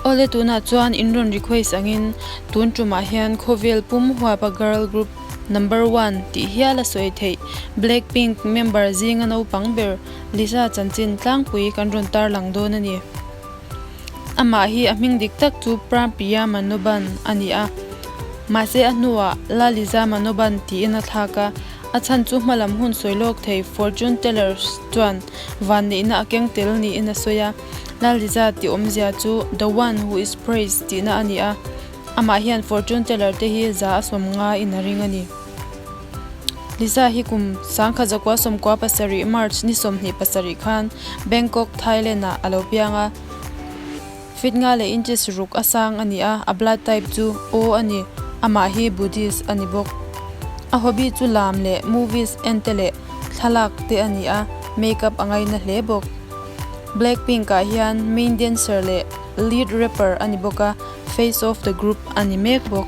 Awle tunah chuan in rawn request angin tun tumah hian khawvel pum huapa girl group number one tih hial a sawi theih Blackpink member zinga naupang ber Lisa chanchin tlangpui kan rawn tarlang dawn a ni. Amah hi a hming dik tak chu Prampiya Manoban a ni a, mahse a hnuah La Liza Manoban tiin a thlak a, a chhan chu hmalam hun sawi lawk thei fortune tellers chuan vanneihna a keng tel niin a sawi a, La Liza tih awmzia chu the one who is praised tihna a ni a, amah hian fortune teller te hi za a 50 in a ring a ni. Lisa hi kum 1997 March ni 27 khan Bangkok, Thailand ah a lo piang a. Feet nga leh inches ruk a sang a ni a, a blood type chu O a ni. Amah hi Buddhist a ni bawk. A hobby chu lam leh movies en te leh thlalak te a ni a, makeup a ngaina hle bawk. Blackpink ah hian main dancer leh lead rapper a ni bawk a, face of the group a ni mek bawk.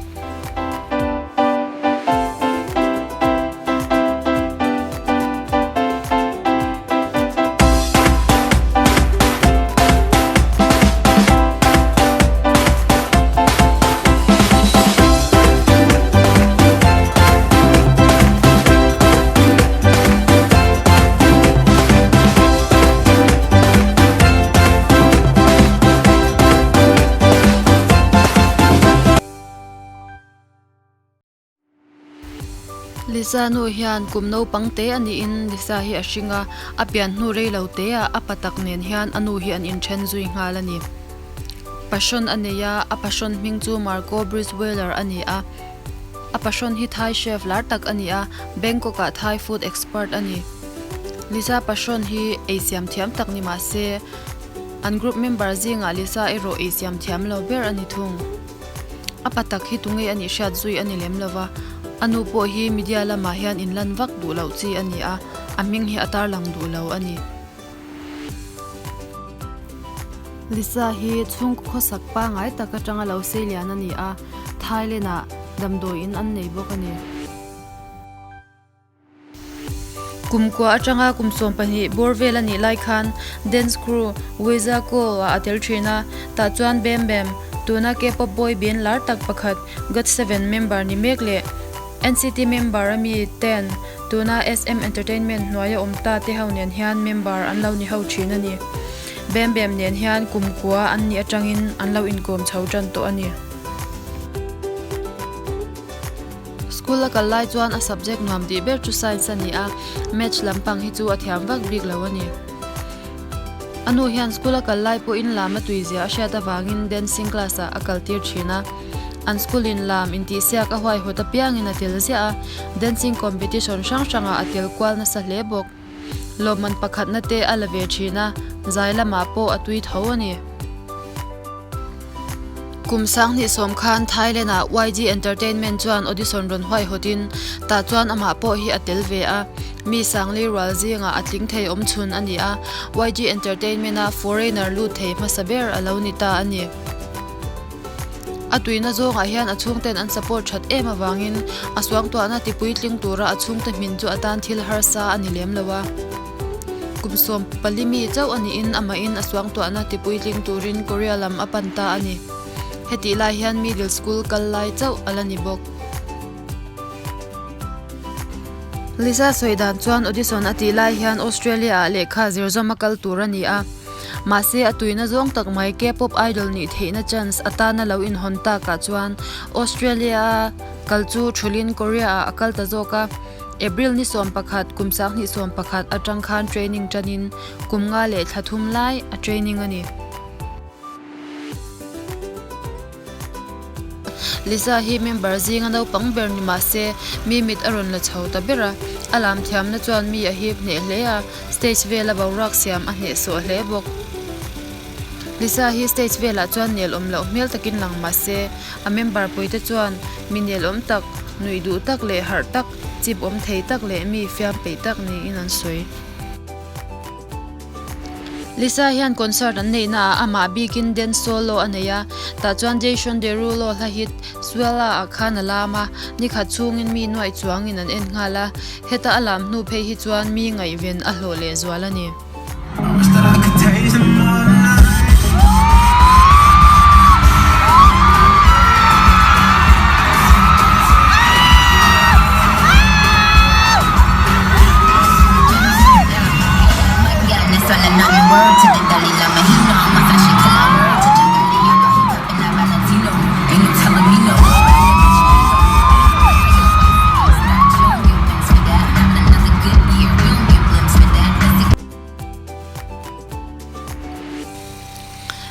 Lisa nu hian kum naupang te a niin Lisa hi a hring a, a pian hnu rei lo te ah a pa tak nen hian a nu hi an inthen zui nghal a ni. Passion a nei a, a passion hming chu Marco Brisweller a ni a. A passion hi Thai chef lar tak a ni a, Bangkok ah Thai food expert a ni. Lisa passion hi ei siam thiam tak ni mah se, an group member zingah Lisa erawh ei siam thiam lo ber a ni thung. A pa tak hi tunge a nih hriat zui a ni lem lo va, a nu pawh hi media lamah hian inlan vak duh loh chi a ni a, a hming hi a tarlang duh lo a ni. Lisa hi chhungkaw khawsak pangngai tak atanga lo sei lian a ni a, Thailand-ah damdawiin an nei bawk a ni. Kum kua atanga kum 12 bawr vel a nih lai khan dance crew Weza Cole-ah a tel thin a, tah chuan Bam Bam, tuna K-pop boy band lar tak pakhat GOT7 member ni mek leh NCT member a mi ten tuna SM Entertainment hnuaia awm ta te ho nen hian member an lo ni ho thin a ni. Bam Bam nen hian kum kua an nih atangin an lo inkawm chho tan tawh a ni. School a kal lai chuan a subject nuam tih ber chu science a ni a, maths lampang hi chu a thiam vak bik lo a ni. A nu hian school a kal lai pawhin lam a tui zia a hriat avangin dancing class ah a kal tir thin a. An school in lam intihsiak a huaihawt apiangin a tel ziah a, dancing competition hrang hrangah a tel kual nasa hle bawk. Lawmman pakhatna te a la ve thin a, zai lamah pawh a tui tho a ni. Kum 2010 khan Thailand-ah YG Entertainment chuan audition rawn huaihawtin tah chuan amah pawh hi a tel ve a, mi Sangli rual zingah a tling thei awm chhun a ni a, YG Entertainment-a foreigner lut thei hmasa ber a lo ni ta a ni. A tuina zawngah hian a chhungten an support that em avangin a suangtuahna tipuitling tura a chhungte hmin chu a tan thil harsa a ni lem lo a. Kum 14 mi chauh a niin amahin a suangtuahna tipuitling turin Korea lam a pan ta a ni. Hetih lai hian middle school kal lai chauh a la ni bawk. Lisa sawi dan chuan audition a tih lai hian Australia ah lehkha zir zawm a kal tur a ni a. Mahse a tuina zawng tak mai K-pop idol nih theihna chance atana lo inhawn takah chuan Australia a kal chu thulin Korea ah a kal ta zawk a. April ni 11, kum 2011 atang khan training tanin kum nga leh thla thum lai a training a ni. Lisa hi member zinga naupang ber ni mah se mi mit a rawn la chho ta ber a, a lam thiamna chuan mi a hip hneh hle a, stage vela boruak siam a hnehsawh hle bawk. Lisa hi stage velah chuan nel awm loh hmel takin lang mah se a member puite chuan mi nel awm tak, nuih duh tak leh harh tak, chip awm thei tak leh mi fiam peih tak niin an sawi. Lisa hian concert an neih naah amah bikin dance solo a nei a, tah chuan Jason Derulo hla hit Swella ah khan a lam a, nikhat chhungin mi nuaih chuangin an en nghal a, heta a lam hnu phei hi chuan mi ngaihven a hlawh leh zual a ni.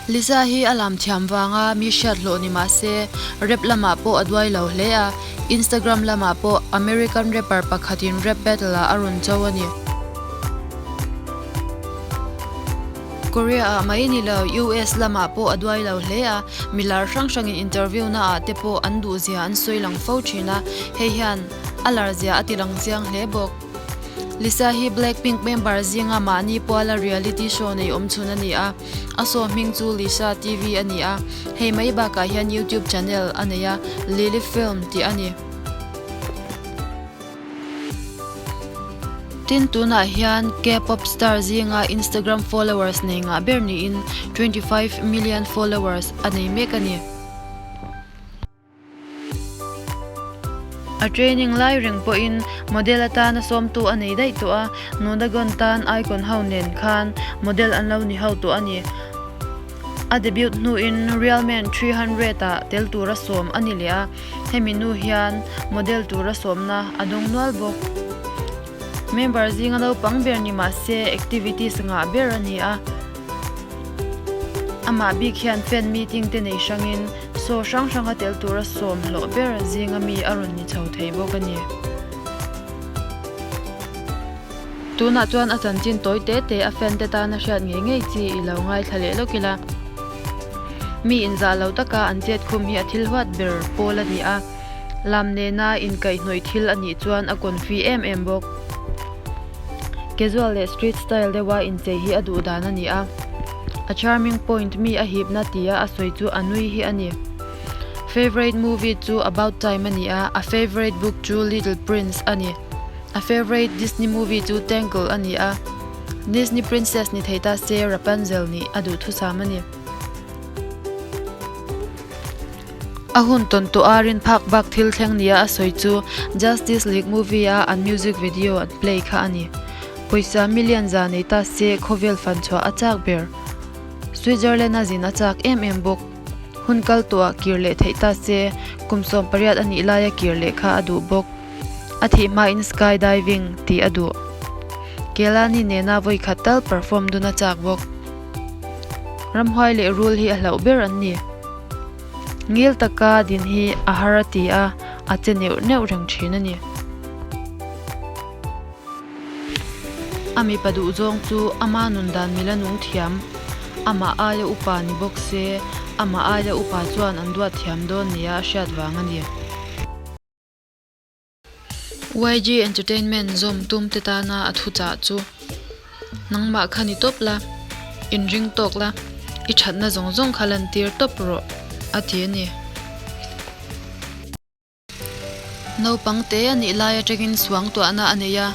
Lisa hi a lam thiam vanga mi hriat hlawh ni mah se, rap lamah pawh a duai lo hle a, Instagram lamah pawh American rapper pakhatin rap battle ah a rawn cho a ni. Korea ah mai ni lo, US lamah pawh a duai lo hle a, milar hrang hrangin interview na ah te pawh an duhzia an sawi lang fo thin a, hei hian a lar zia a ti lang chiang hle bawk. Lisa hi Blackpink member zinga mahni puala reality show nei awm chhun a ni a, a show hming chu Lisa TV a ni a, hei mai bakah hian YouTube channel a nei a, Lily Film tih a ni. Tin, tunah hian K-pop star zinga Instagram followers nei ngah ber niin 25 million followers a nei mek a ni. A training lai reng pawhin model atana sawmtu a nei daih tawh a, Nodagon tan icon ho nen khan model an lo ni ho tawh a ni. A debut hnuin Real Men 300 ah tel tura sawm a ni leh a, hemi nu hian model tura sawmna a dawng nual bawk. Member zinga naupang ber ni mah se activities ngah ber a ni a, amah bik hian fan meeting te nei hrangin show hrang hranga tel tura sawm hlawh ber zinga mi a rawn ni chho thei bawk a ni. Tunah chuan a chanchin tawi te te a fan te tana hriat ngei ngei chi i lo ngaithla leh lawk ila. Mi inzah lo taka an chet khum hi a thil huat ber pawl a ni a, lam nena inkaihhnawih thil a nih chuan a confi em em bawk. Casual leh street style deuha inchei hi a duh dan a ni a, a charming point mi a hipna tia a sawi chu a nui hi a ni. Favourite movie chu About Time a ni a, a favourite book chu Little Prince a ni. A favourite Disney movie chu Tangle a ni a, Disney princess ni thei ta se Rapunzel nih a duhthusam a ni. A hun tawn tawh a rin phak bak thil thleng nia a sawi chu Justice League movie a an music video an play kha a ni. Pawisa million za nei ta se khawvel fan chhuah a chak ber. Switzerland a zin a chak em em bawk. Hun kal tawhah kir leh theih ta se kum 18 a nih laia kir leh kha a duh bawk. A thih hmain sky diving tih a duh. Kelani nena vawi khat tal perform dun a chak bawk. Ramhuai leh rul hi a hlauh ber an ni. Ngil taka din hi a har a ti a, a che neuh neuh reng thin a ni. A mipa duh zawng chu ama nun dan mila nung thiam, amah aia upa ni bawk se, amah aia upa chuan an duat thiam dawn nia a hriat vang a ni. YG Entertainment zawm tum te tana a thuchah chu, Nangmah kha ni tawp la, inring tawk la, i thatna zawng zawng kha lantir tawp rawh, a ti a ni. Naupang te a nih lai atangin suangtuahna a nei a,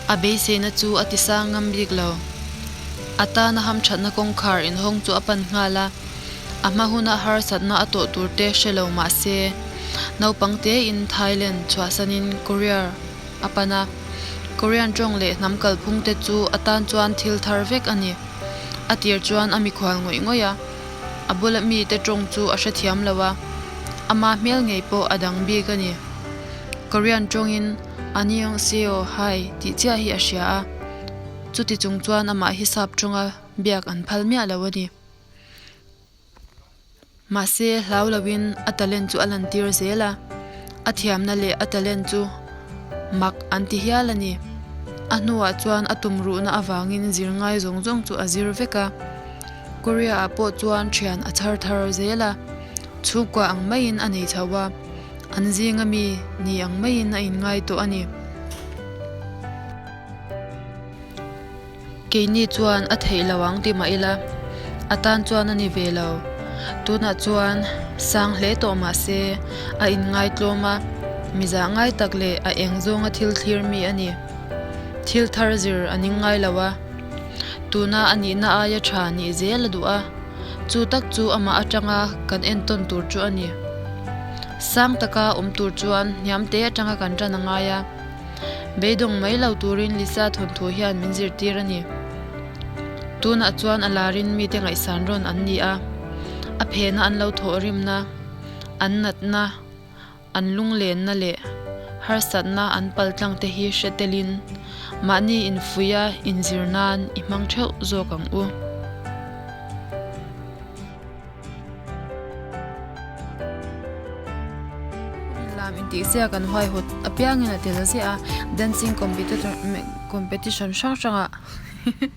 a beiseina chu a ti sang ngam bik lo. A tana hamthatna kawngkhar inhawng chu a pan nghal a. A hma huna harsatna a tawh tur te hre lo mah se, naupang tein Thailand chhuahsanin Korea a pan a. Korean tawng leh hnam kalphung te chu a tan chuan thil thar vek a ni. A tir chuan a mikhual ngawih ngawih a, a bula mite tawng chu a hrethiam lo a, ama hmel ngei pawh a dang bik a ni. Korean tawngin Annyeonghaseyo, Hi, tih chiah hi a hria a, chuti chung chuan amah hi sap tawnga biak an phal miah lo a ni. Mahse, hlau loin a talent chu a lantir zel a, a thiamna leh a talent chu mak an ti hial a ni. A hnuah chuan a tumruhna avangin zir ngai zawng zawng chu a zir vek a. Korea-ah pawh chuan thian a chhar thar zel a, chhungkua ang maiin a nei chho a, an zinga mi ni ang maiin a inngai tawh a ni. Keini chuan a theih lo ang ti mah ila, a tan chuan a ni ve lo. Tunah chuan sang hle tawh mah se, a inngaitlawm a, mizah ngai tak leh a eng zawnga thil thlir mi a ni. Thil thar zir a ning ngai lo a, tuna a nihna aia tha nih zel a duh a, chu tak chu amah atanga kan entawn tur chu a ni. Sang taka awm tur chuan hniam te atanga kan tan a ngai a. Beidawng mai lo turin Lisa thawnthu hian min zirtir a ni. Tunah chuan a larin mite ngaihsan rawn an ni a, a phena an lo thawhrimna, an natna, an lunglenna leh harsatna an paltlang te hi hre telin mahni infuia inzir nan i hmang theuh zawk ang u. Lam intihsiak an huaihawt apiangin a tel ziah a, dancing competition hrang hrangah.